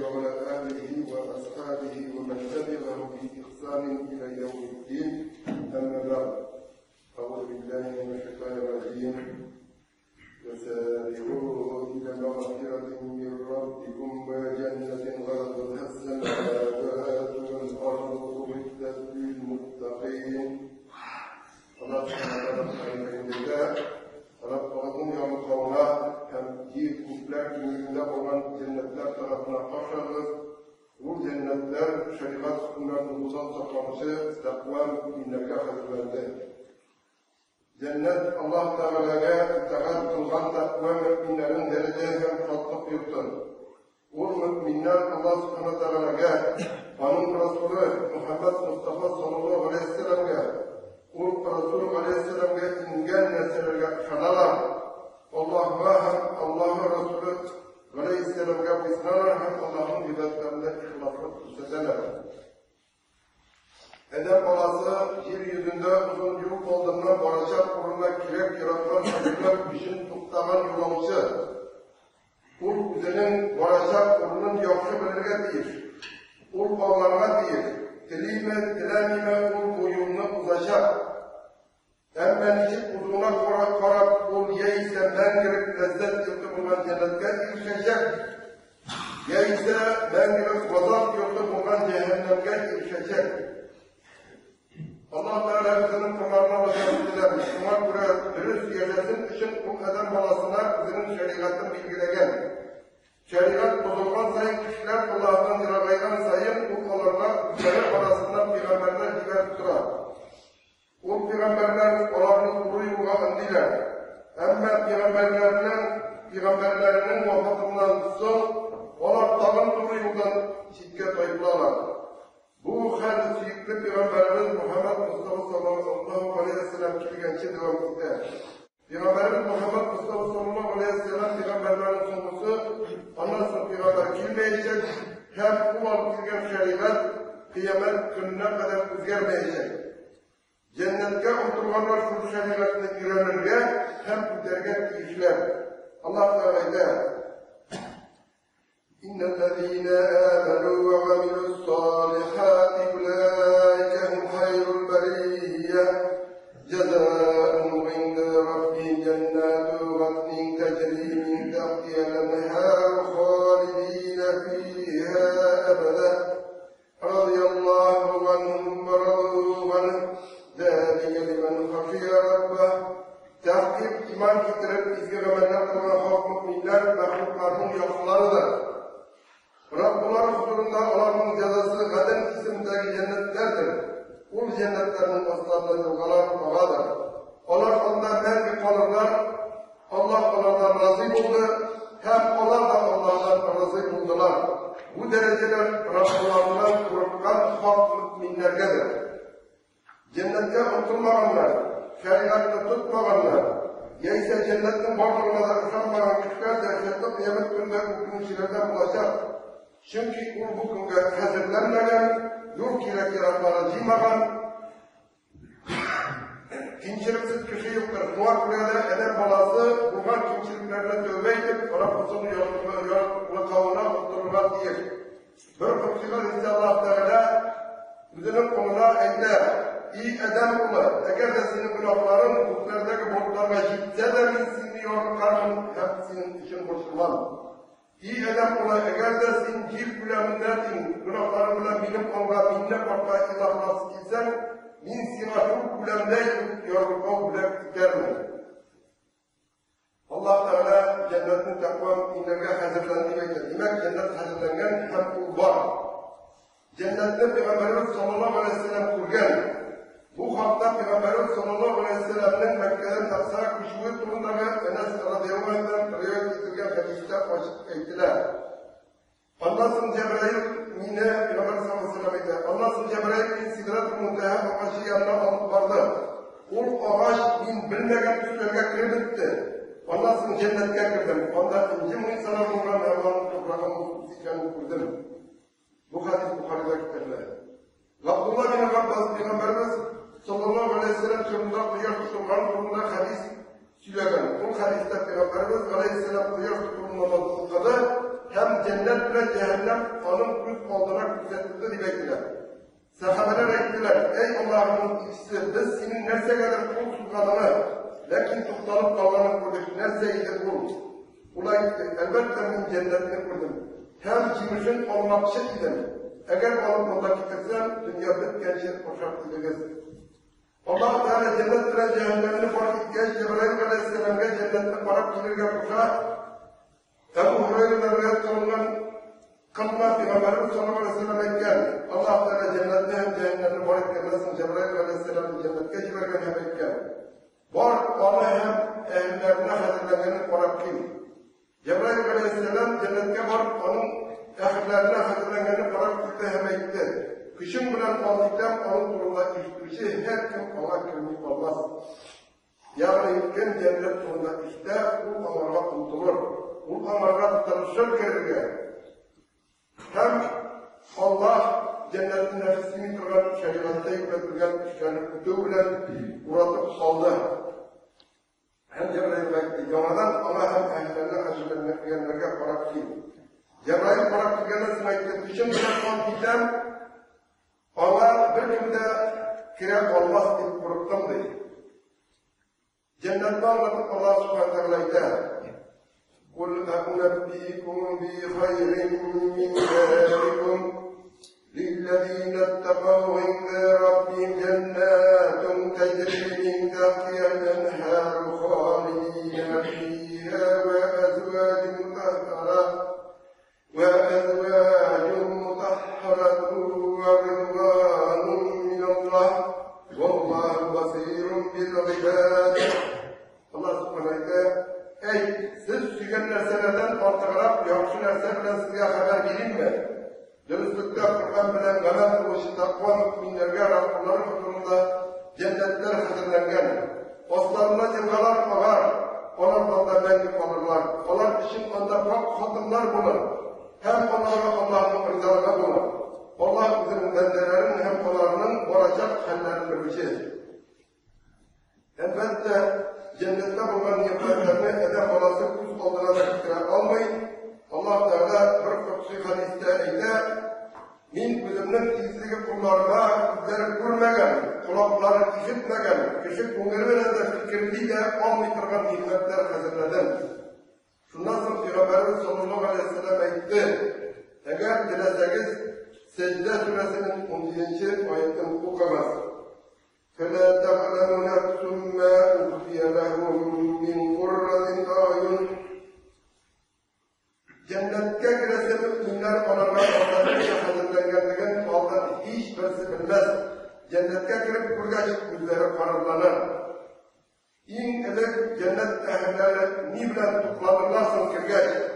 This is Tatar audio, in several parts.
وعلى آله وأصحابه ومن تبعه بإحسان إلى يوم الدين. أما بعد، أعوذ بالله من الشيطان الرجيم. وسارعوا إلى مغفرة من ربكم وجنة عرضها السماوات والأرض أعدت للمتقين. Аллаһ Субхану ва Раббыгызның ярлыкавына һәм җир күкләр киңлегендә булган җәннәтләр тарафына ашыгыгыз. Ул җәннәтләр шәригать хөкемнәрен бозудан сакланучы тәкъва мөэминнәргә хәзерләнде. Җәннәт Аллаһ Тәгаләгә итагать кылган тәкъва мөэминнәрнең дәрәҗә һәм шатлык йорты. Ул мөэминнәр Аллаһ Субхана Тәгаләгә, аның Расулы Мөхәммәд Мостафа саллаллаһу галәйһи вә сәлләмгә, ул Расул галәйһи вә сәлләмгә иңгән нәрсәләргә ышаналар. Аллаһуга һәм Аллаһы Расулы галәйһи вә сәлләмгә буйсыналар һәм Аллаһның гыйбадәтләрендә ихласлык күрсәтәләр. Адәм баласы җир йөзендә озын юл алдыннан барачак урынына кирәк-яраклар әзерләү өчен туктаган юлаучы. Ул үзенең барачак урынын яхшы белергә тиеш. Ул аңларга тиеш, телиме, теләмиме, ул бу юлны узачак. Әмма ничек узуына карап, ул яисә мәңгелек ләззәт йорты булган җәннәткә ирешәчәк, яисә мәңгелек газап йорты булган җәһәннәмгә ирешәчәк. Аллаһ Тәгалә үзенең колларына начарлык теләми. Шуңа күрә дөрес яшәсен өчен ул адәм баласына үзенең шәригатен билгеләгән. Шәригать бозылган саен, кешеләр Аллаһыдан ерагайган саен, ул аларга үзләре арасыннан пәйгамбәрләр җибәреп тора. Ул пәйгамбәрләр аларны туры юлга өндиләр. Әмма пәйгамбәрләрнең пәйгамбәрләренең вафатыннан соң алар тагын туры юлдан читкә тайпылалар. Бу хәл сөекле пәйгамбәребез Мөхәммәд Мостафа саллаллаһу галәйһи вә сәлләм килгәнче дәвам итә. Пәйгамбәребез Мөхәммәд Мостафа саллаллаһу галәйһи вә сәлләм пәйгамбәрләрнең соңгысы, аннан соң пәйгамбәр килмәячәк һәм ул алып килгән шәригать кыямәт көненә кадәр үзгәрмәячәк. Җәннәткә омтылганнар шул шәригатьне өйрәнергә һәм үтәргә тиешләр. Аллаһ Тәгалә әйтә: Иннәлләзина аману ва гамилус салихати улаика хум хайрул бария. Җәзаухум инда раббихим җәннату гаднин таҗри мин тахтиха ал-анһар халидина фиха абада. Радияллаһу анһум ва раду анһ. Залика лиман хашия раббах. Тәхкыйк иман китереп, изге гамәлләр кылган хак мөэминнәр мәхлукларның яхшыларыдыр. Раббылары хозурында аларның җәзасы Гаден исемендәге җәннәтләрдер. Ул җәннәтләрнең асларында елгалар агадыр. Алар анда мәңге калырлар. Аллаһ алардан разый булды, һәм алар да Аллаһтан разый булдылар. Бу дәрәҗәләр Раббыларыннан курыккан хак мөэминнәргәдер. Җәннәткә омтылмаганнар, шәригатьне тотмаганнар, яисә җәннәтнең барлыгына да ышанмаган кешеләр дәһшәтле кыямәт көнендә үкенүчеләрдән булачак. Чөнки ул бу көнгә хәзерләнмәгән, юл кирәк-яракларын җыймаган, Кимчелексез кеше юктыр. Шуңа күрә дә адәм баласы булган кимчелекләренә тәүбә итеп, Раббысының ярлыкавына омтылырга тиеш. Бер котси хәдистә Аллаһ Тәгалә үзенең колына әйтә: "И адәм улы, әгәр дә синең гөнаһларың күкләрдәге болытларга җитсә дә, мин сине ярлыкармын һәм синең өчен борчылмам. И адәм улы, әгәр дә син җир күләмендә тиң гөнаһларың белән минем алга, миннән башка илаһларсыз килсәң, мин сиңа шул күләмдә ярлыкау бүләк итәрмен. Аллаһ Тәгалә җәннәтне тәкъва мөэминнәргә хәзерләнде дип әйтә. Димәк, җәннәт хәзерләнгән һәм ул бар. Җәннәтне Пәйгамбәребез саллаллаһу галәйһи ва сәлләм күргән. Бу хакта Пәйгамбәребез саллаллаһу галәйһи ва сәлләмнең Мәккәдән Әкъсага күчүе турындагы Әнәс радияллаһу анһудан риваять ителгән хәдистә ачык әйтелә. Аннан соң Җәбраил мине, Пәйгамбәр саллаллаһу галәйһи ва сәлләм әйтә, аннан соң Җәбраил мине Сидратул Мунтаһа агачы янына алып барды. Ул агач мин белмәгән төсләргә кереп бетте. Аннан соң җәннәткә кердем. Анда энҗе муенсалар булган һәм аның туфрагы мускус икәнен күрдем. Бу хәдис Бухарида китерелә. Габдулла бин Габбас пәйгамбәребез саллаллаһу галәйһи вәсәлләм чорында кояш тотылган турында хәдис сөйләгән. Ул хәдистә пәйгамбәребез галәйһиссәлам кояш тотылу намазын укыды һәм җәннәт белән җәһәннәм аның күз алдына күрсәтелде дип әйтелә. Сәхабәләр әйттеләр, Әй Аллаһының илчесе, без синең нәрсәгәдер кул сузганыңны, ләкин тукталып калганын күрдек, нәрсә иде ул? Ул әйтте, Әлбәттә, мин җәннәтне күрдем һәм җимешен алмакчы идем. Әгәр алып монда китерсәм, дөнья беткәнче ашар идегез. Аллаһ Тәгалә җәннәт белән җәһәннәмне бар иткәч, Җәбраил галәйһиссәламгә җәннәтне карап килергә куша. Әбу Һурайрадан риваять кылынган кылма Пәйгамбәребез саллаллаһу алейһи ва сәлләм әйткән, Аллаһ Тәгалә җәннәтне һәм җәһәннәмне бар иткәннән соң Җәбраил галәйһиссәламне җәннәткә җибәргән һәм әйткән, Бар, аны һәм әһелләренә хәзерләнгәнен карап кил. Җәбраил галәйһиссәлам җәннәткә барып, аның әһелләренә хәзерләнгәнен карап килде һәм әйтте, Көчең белән ант итәм, аның турында ишетүче һәркем аңа керми калмас. Ягъни кем җәннәт турында ишетә, ул аңарга омтылыр, ул аңарга тырышыр керергә. Һәм Аллаһ җәннәтне нәфис дими торган шәригатьтә йөкләтелгән эшләрне үтәү белән уратып алды. Һәм Җәбраилгә әйтте, яңадан аңа һәм әһелләренә хәзерләнгәннәргә карап кил. Җәбраил карап килгәннән соң әйтте, көчем белән ант итәм, Аңа беркем дә керә алмас дип курыктым, ди. Җәннәтне аңлатып Аллаһ Субхану Тәгалә әйтә: Кул әунәббикум би хайрин мин заликум للذين اتقوا عند ربهم جنات تجري من تحتها الأنهار خالدين فيها وأزواج مطهرة وأزواج مطهرة ورضوان من الله والله بصير بالعباد. Аллаһ Субхану әйтә, Әй, сез сөйгән нәрсәләрдән артыграк яхшы нәрсә белән сезгә хәбәр биримме? Дөреслектә Коръән белән гамәл кылучы тәкъва мөэминнәргә Раббылары хозурында җәннәтләр хәзерләнгән. Асларыннан елгалар агар, алар анда мәңге калырлар. Алар өчен анда пакь хатыннар булыр, һәм аларга Аллаһның ризалыгы булыр. Аллаһ үзенең бәндәләрен һәм аларның барачак хәлләрен белүче. Әлбәттә, җәннәттә булган нигъмәтләрне адәм баласы күз алдына да китерә алмый. Аллаһ Тәгалә бер котси хәдистә әйтә, Мин үземнең изге кулларыма күзләре күрмәгән, колаклары ишетмәгән, кеше күңеле белән дә фикерли дә алмый торган нигъмәтләр хәзерләдем. Шуннан соң Пәйгамбәребез саллаллаһу алейһи ва сәлләм әйтте, Әгәр теләсәгез, Сәҗдә сүрәсенең унҗиденче аятен укыгыз. Фәлә тәгъләмү нәфсүм мә ухфия ләһүм мин курратин әгъюн. Җәннәткә керәсе мөэминнәр аларга алдан нәрсә хәзерләнгәнлеген алдан һичберсе белмәс. Җәннәткә кереп күргәч, күзләре карарланыр. Иң элек җәннәт әһелләре ни белән тукланырлар соң кергәч?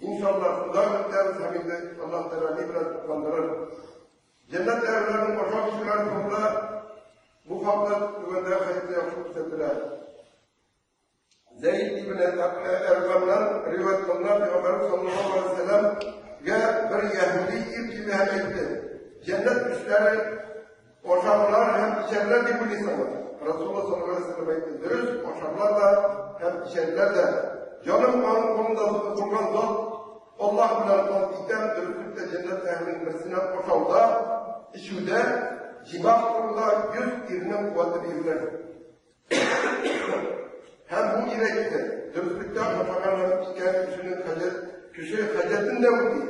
Иншалла, шунда үтәбез һәм инде Аллаһ Тәгалә ни белән тукландырыр. Җәннәт әһелләренең ашау-эчүләре турында бу хакта түбәндәге хәдистә яхшы күрсәтелә. Зәйд ибн Әркамнан риваять кылына, Пәйгамбәребез саллаллаһу алейһи ва сәлләмгә бер яһүди ир килде һәм әйтте: "Җәннәт кешеләре ашарлар һәм эчәрләр дип уйлыйсыңмы?" Расулуллаһ саллаллаһу алейһи ва сәлләм әйтте: "Дөрес, ашарлар да һәм эчәрләр дә. Җаным аның кулында торган зат Аллаһ белән ант итәм, дөреслектә җәннәт әһеленең берсенә ашауда, эчүдә, җимагъ кылуда 100 ирнең куәте бирелер." Һәм бу ир әйтте, дөреслектә ашаган һәм эчкән кешенең хаҗәт, кеше хаҗәтен дә үти.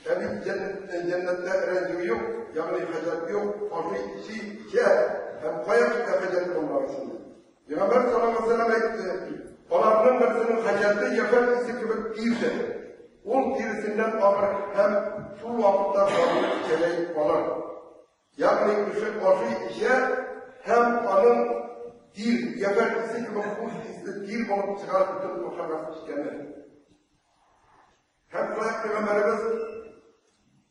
Ә бит җәннәттә рәнҗү юк, ягъни хаҗәт юк, ашый, эчи, эчә һәм кая китә хаҗәт кылмак өчен. Пәйгамбәр саллаллаһу алейһи ва сәлләм әйтте, аларның берсенең хаҗәте ефәк исе кебек тирдер. Ул тиресеннән агыр һәм шул вакытта карыны кичәләй калыр. Ягъни кеше ашый, эчә һәм аның тир, ефәк исе кебек хуш исле тир булып чыгар бөтен ашаган эчкәне. Һәм шулай ук Пәйгамбәребез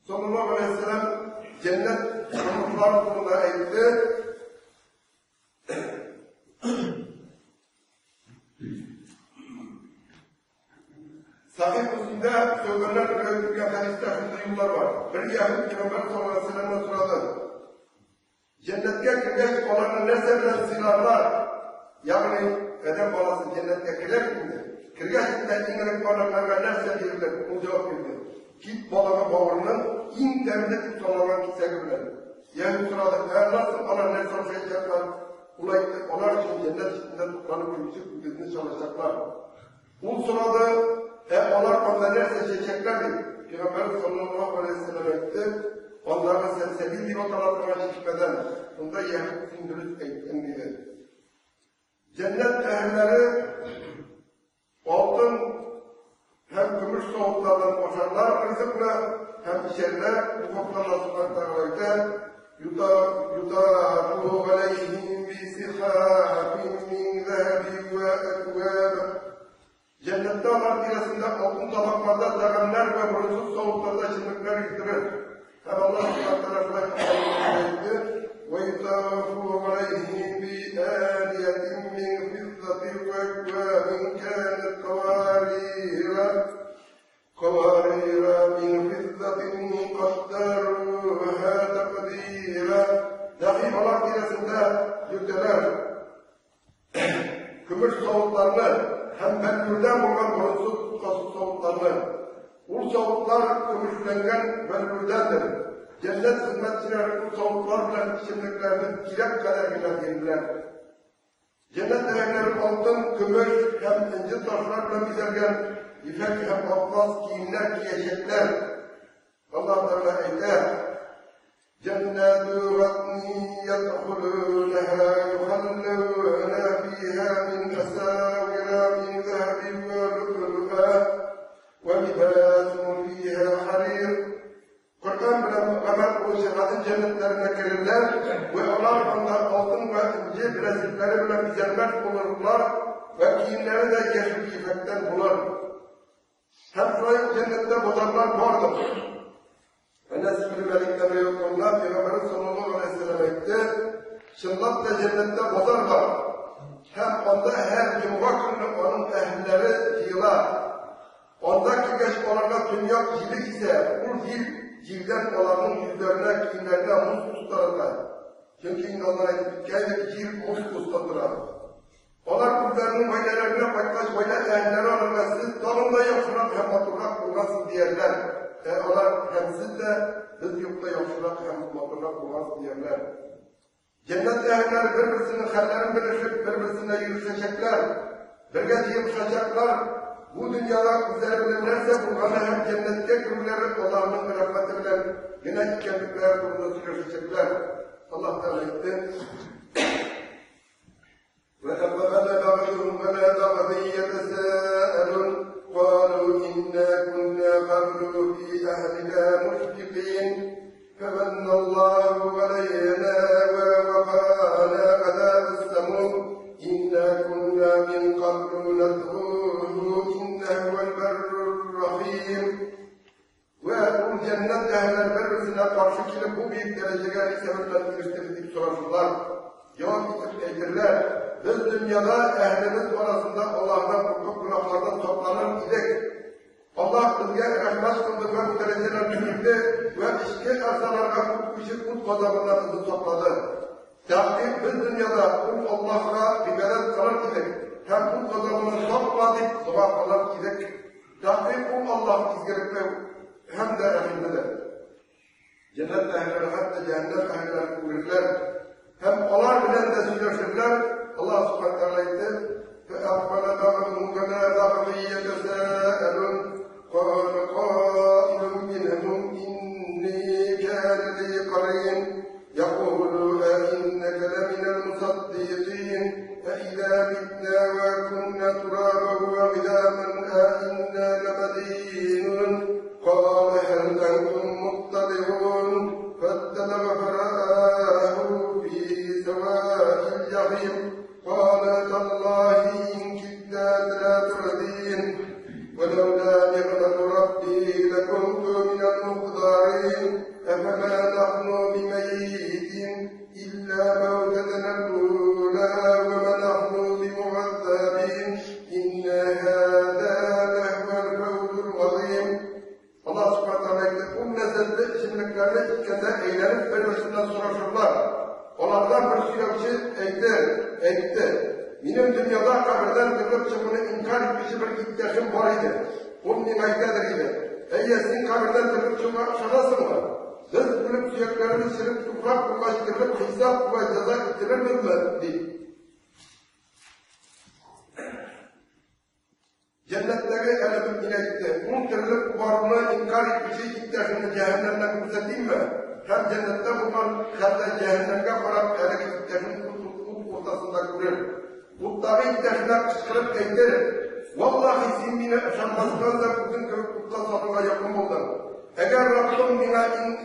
саллаллаһу алейһи ва сәлләм җәннәт тормышлары турында әйтте. Сахих Муслимдә Сәүбәннән риваять ителгән хәдистә шундый юллар бар. Бер яһүд Пәйгамбәр саллаллаһу алейһи ва сәлләмнән сорады. Җәннәткә кергәч, аларны нәрсә белән сыйларлар? Ягъни, адәм баласы җәннәткә керә бит инде. Кергәч тә иң элек аларга нәрсә бирелер? Ул җавап бирде. Кит балыгы бавырының иң тәмле дип саналган кисәге белән. Яһүд сорады, ә аннан соң алар нәрсә ашаячаклар? Ул әйтте, алар өчен җәннәт читендә тукланып йөрүче үгезне чалачаклар. Ул сорады, ә алар анда нәрсә эчәчәкләр дип? Пәйгамбәрбез саллаллаһу алейһи ва сәлләм әйтте, андагы сәлсәбил дип атала торган чишмәдән. Шунда яһүд син дөрес әйттең диде. Җәннәт әһелләре алтын һәм көмеш савытлардан ашарлар ризыкны һәм эчәрләр. Бу хакта Аллаһ Субхану Тәгалә әйтә, Ютафу галәйһим бисихафин мин зәһәби вә әкваб. Җәннәттә алар тирәсендә алтын табакларда тәгамнәр вә борынсыз савытларда эчемлекләр йөздерер. Һәм Аллаһ Субхану Тәгалә шулай әйтте, Вә ютафу галәйһим бианиятин мин фиддатин вә әквабин кәнәт каварира. Каварира мин фиддатин каддаруха тәкъдира. Ягъни алар тирәсендә йөртәләр. Көмеш савытларны һәм бәллүрдән булган борынсыз тоткасыз савытларны. Ул савытлар көмешләнгән бәллүрдәндер. Җәннәт хезмәтчеләре ул савытлар белән эчемлекләрне кирәк кадәр генә бирделәр. Җәннәт әһелләре алтын, көмеш һәм энҗе ташлар белән бизәлгән ефәк һәм атлас киемнәр киячәкләр. Аллаһ Тәгалә әйтә, Җәннәтү гадни ядхулүнәһә юхалләүнә фиһә мин әсәвирә мин зәһәбин вә лү'лү'ә вә либәсү фиһә хәрир. Коръән белән гамәл кылучы гадел җәннәтләренә керерләр вә алар анда алтын вә энҗе беләзекләре белән бизәлмәк булырлар вә киемнәре дә яшел ефәктән булыр. Һәм шулай ук җәннәттә базарлар бардыр. Әнәс ибн Мәликтән риваять кылына, Пәйгамбәребез саллаллаһу алейһи ва сәлләм әйтте, чынлап та җәннәттә базар бар. Һәм анда һәр җомга көнне аның әһелләре җыела. Анда килгәч аларга төньяк җиле исә, ул җил җилдән аларның йөзләренә, киемнәренә мускус тарата. Чөнки инде алдан әйтеп киткән идек, җил мускустан тора. Алар үзләренең гаиләләренә кайткач, гаилә әһелләре аларга, Сез тагын да яхшырак һәм матуррак булгансыз, диярләр. Ә алар, Һәм сез дә без юкта яхшырак һәм матуррак булгансыз, диярләр. Җәннәт әһелләре бер-берсенең хәлләрен белешеп, бер-берсенә йөрешәчәкләр, бергә җыелышачаклар. Бу дөньяда үзләре белән нәрсә булганы һәм җәннәткә керүләре Аллаһның рәхмәте белән генә икәнлекләре турында сөйләшәчәкләр. Аллаһ Тәгалә әйтте. وأقبل بعضهم على بعض يتساءلون قالوا إنا كنا قبل في أهلنا مشفقين فمن الله علينا ووقانا عذاب السموم إنا كنا من قبل ندعوه إنه هو البر الرحيم. Вә ул җәннәт әһелләре бер-берсенә каршы килеп, бу бөек дәрәҗәгә ни сәбәптән ирештегез дип сорашырлар. Җавап итеп әйтерләр, Без дөньяда әһелебез арасында Аллаһыдан куркып гөнаһлардан сакланыр идек. Аллаһ безгә рәхмәт кылды вә бу дәрәҗәләрне бирде вә эчке әгъзаларга ут күчеп ут газабыннан безне саклады. Тәхкыйк без дөньяда ул Аллаһка гыйбадәт кылыр идек һәм ут газабыннан сакла дип дога кылыр идек. Тәхкыйк ул Аллаһ изгелекле һәм дә рәхимледер. Җәннәт әһелләре хәтта җәһәннәм әһелләрен күрерләр һәм алар белән дә сөйләшерләр. Аллаһ Субхану Тәгалә әйтте: فأقبل بعضهم على بعض يتساءلون قال قائل منهم إني كان لي قرين يقول أئنك لمن المصدقين أإذا متنا وكنا ترابا وعظاما أئنا لمدينون قال هل أنتم مطلعون فاتبع فرآه في سواء الجحيم قال تالله إن كدت لا تردين ولولا نعمة ربي لكنت من المحضرين أفما نحن بميتين إلا موتتنا الأولى وما نحن بمعذبين إن هذا لهو الفوز العظيم. Аллаһ Субхану Тәгалә әйтте, ул ләззәтле эчемлекләрне кабердән терелеп чыгуны инкарь итүче бер иптәшем бар иде. Ул миңа әйтәдер иде, Әйе, син кабердән терелеп чыгуга ышанасыңмы? Без үлеп сөякләребез череп туфрак булгач терелеп хисап вә җәза ителербезме? дип. Җәннәттәге әле мөэмин әйтте, Ул терелеп баруны инкарь итүче иптәшемне җәһәннәмнән күрсәтимме? Һәм җәннәттә булган хәлдә җәһәннәмгә карап әлеге иптәшен ут уртасында күрер. Уттагы иптәшенә кычкырып әйтер, Валлаһи, син мине ышанмастан да үзең кебек утка салырга якын булдың. Әгәр Раббым миңа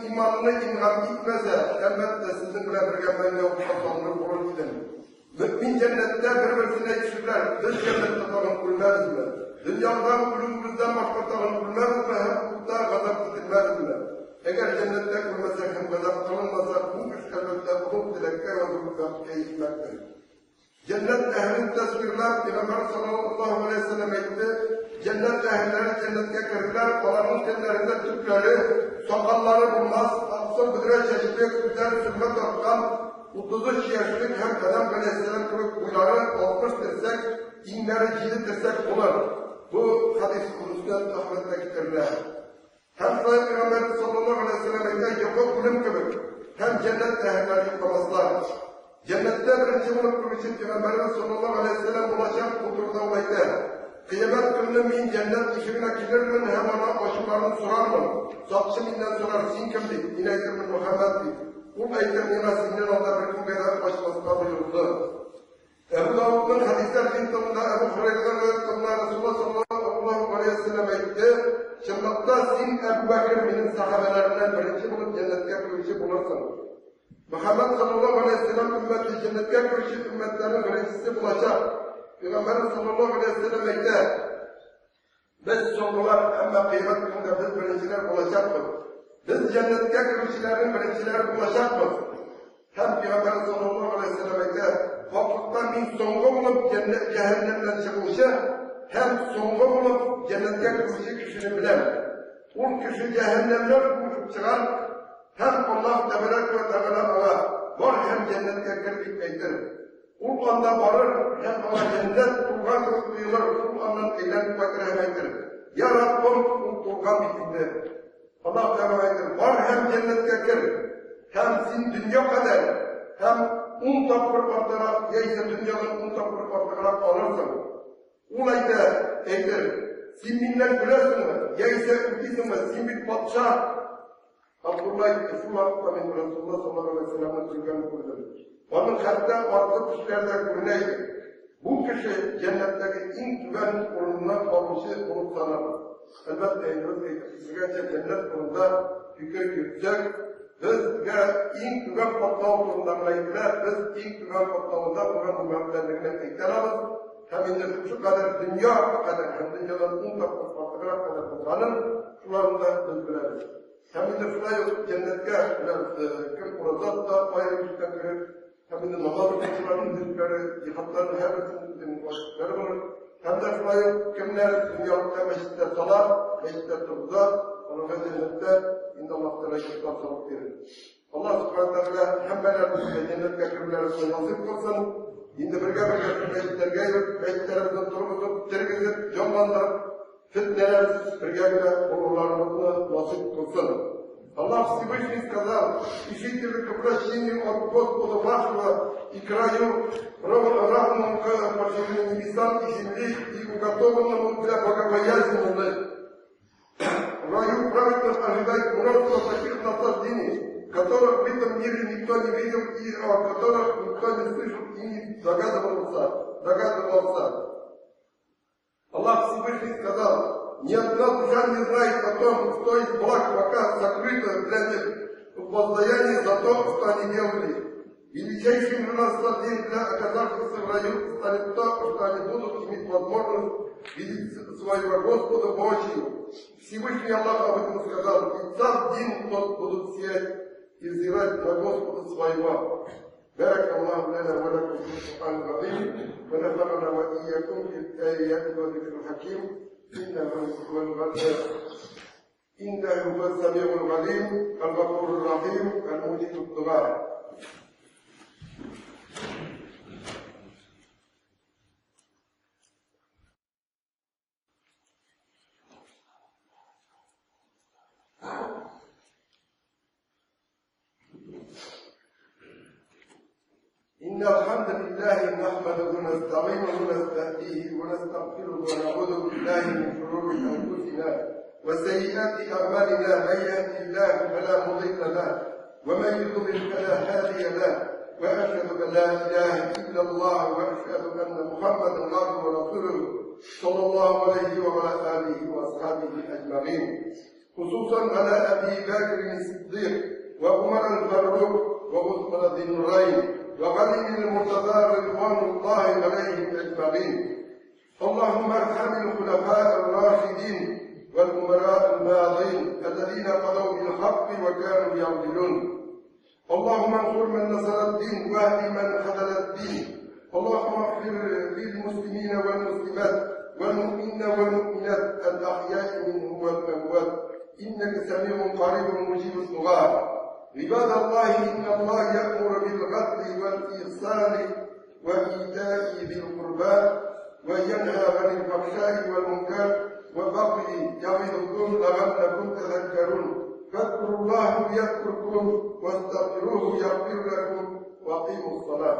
иманны ингам итмәсә, әлбәттә, сезнең белән бергә мәңге утка салыныр булыр идем. Мөэмин җәннәттә бер-берсенә әйтешерләр, Без җәннәттә тагын үлмәбезме? Дөньядагы үлүебездән башка тагын үлмәбезме һәм утта газап ителмәбезме? Әгәр җәннәттә үлмәсәк һәм газап кылынмасак, бу эш, әлбәттә, олуг теләккә язылып бәхеткә ирешмәктер. Җәннәт әһелен тәсвирләп, Пәйгамбәр саллаллаһу галәйһи ва сәлләм әйтте, Җәннәт әһелләре җәннәткә керерләр, аларның тәннәрендә төкләре, сакаллары булмас, аксыл бөдрә чәчле, күзләре сөрмә тарткан, 33 яшьлек һәм Адәм галәйһиссәлам кебек буйлары 60 терсәк, иңнәре җиде терсәк булыр. Бу хәдис Мөснәд Әхмәдтә китерелә. Һәм шулай Пәйгамбәребез саллаллаһу галәйһи вә сәлләм әйтә, йокы үлем кебек, һәм җәннәт әһелләре йокламаслар. Җәннәттә беренче булып күрүче Пәйгамбәребез саллаллаһу галәйһи вә сәлләм булачак, бу турыда ул әйтә, Кыямәт көнне мин җәннәт ишегенә килермен һәм аны ачуларын сорармын. Сакчы миннән сорар, син кем дип, мин әйтермен, Мөхәммәд дип. Ул әйтер миңа, синнән алда беркемгә дә ачмаска боерды. Әбу Давудның хәдисләр җыентыгында Әбу Һурәйрадан риваять кылына, Расулулла саллаллаһу галәйһи ва сәлләм әйтте, Чынлыкта син, Әбу Бәкер, минем сәхабәләремнән беренче булып җәннәткә керүче булырсың. Мөхәммәд саллаллаһу галәйһи ва сәлләм өммәте җәннәткә керүче өммәтләрнең беренчесе булачак. Пәйгамбәребез саллаллаһу галәйһи ва сәлләм әйтә, Без соңгылар, әмма кыямәт көнендә без беренчеләр булачакбыз. Без җәннәткә керүчеләрнең беренчеләре булачакбыз. Һәм Пәйгамбәр саллаллаһу алейһи ва сәлләм әйтә, хаклыкта мин соңгы булып җәннәт җәһәннәмнән чыгучы һәм соңгы булып җәннәткә керүче кешене беләм. Ул кеше җәһәннәмнән куып чыгар һәм Аллаһ тәбәрәк вә тәгалә аңа бар һәм җәннәткә кер дип әйтер. Ул анда барыр һәм аңа җәннәт тулган кебек тоелыр, ул аннан әйләнеп кайтыр һәм әйтер, Я Раббым, ул тулган бит инде. Аллаһ Тәгалә әйтер, бар һәм җәннәткә кер, һәм син дөнья кадәр һәм ун тапкыр артыграк, яисә дөньядан ун тапкыр артыграк алырсың. Ул әйтә, әйтер, син миннән көләсеңме, яисә үтисеңме, син бит патша. Абдулла әйтте, шул вакытта мин Расулулла саллаллаһу алейһи ва сәлләмнең көлгәнен күрдем. Аның хәтта арткы тешләре дә күренә иде. Бу кеше җәннәттәге иң түбән урынны алучы булып санала. Әлбәттә, инде без әйтеп кителгәнчә, җәннәт турында фикер йөртсәк, безгә иң түбән катлау турында гына әйтелә, без иң түбән катлавында булган мөмәтләрне генә әйтә алабыз. Һәм инде шушы кадәр дөнья кадәр һәм дөньядан ун тапкыр артыграк кадәр булганын шуларны да без беләбез. Һәм инде шулай ук җәннәткә белән кем ураза тота, аерым ишектән керер, һәм инде намаз укучыларның үзлекләре, җиһадларның һәрберсенең үзенең ваҗибләре булыр. Һәм дә шулай ук кемнәр дөньялыкта мәчетләр сала, мәчетләр торгыза, аларга җәннәттә инде Аллаһ Тәгалә йортлар салып бирер. Аллаһ Субхану Тәгалә һәммәләребезгә җәннәткә керүләребезне насыйп кылсын. Инде бергә-бергә мәчетләргә йөреп, мәчетләребезне торгызып, тергезеп, җанландырып, фетнәләрсез бергә генә булуларыбызны насыйп кылсын. Аллах Всевышний сказал, ищите вы прощение от Господа вашего и краю равному к поширению небесам и земли и уготованному для богобоязненных. В раю праведных ожидает множество таких наслаждений, которых в этом мире никто не видел и о которых никто не слышал и не догадывался. догадывался. Аллах Всевышний сказал, ни одна душа не знает о том, что из благ пока сокрыто для них в воздаянии за то, что они делали. Величайшим же наслаждением для оказавшихся в раю станет то, что они будут иметь возможность видеть своего Господа воочию. Всевышний Аллах об этом сказал, и сам день тот будут сиять и взирать на Господа своего. بارك الله لنا ولكم في القرآن العظيم ونفعنا وإياكم في الآيات والذكر الحكيم إنه هو إنه هو السميع العليم الغفور الرحيم المجيب الدعاء. إن الحمد لله نحمده ونستعينه ونستهديه ونستغفره ونعوذ بالله من شرور أنفسنا وسيئات أعمالنا، من يهده الله فلا مضل له ومن يضلل فلا هادي له، وأشهد أن لا إله إلا الله وأشهد أن محمدا عبده ورسوله صلى الله عليه وعلى آله وأصحابه أجمعين، خصوصا على أبي بكر الصديق وعمر الفاروق وعثمان ذي النورين وعلي المرتضى رضوان الله عليهم أجمعين. اللهم ارحم الخلفاء الراشدين والأمراء الماضين الذين قضوا بالحق وكانوا يعدلون. اللهم انصر من نصر الدين واهد من خذل الدين. اللهم اغفر للمسلمين والمسلمات والمؤمنين والمؤمنات الأحياء منهم والأموات، إنك سميع قريب مجيب الدعاء. عباد الله، إن الله يأمر بالعدل والإحسان وإيتاء ذي القربى وينهى عن الفحشاء والمنكر والبغي يعظكم لعلكم تذكرون. فاذكروا الله يذكركم واستغفروه يغفر لكم وأقيموا الصلاة.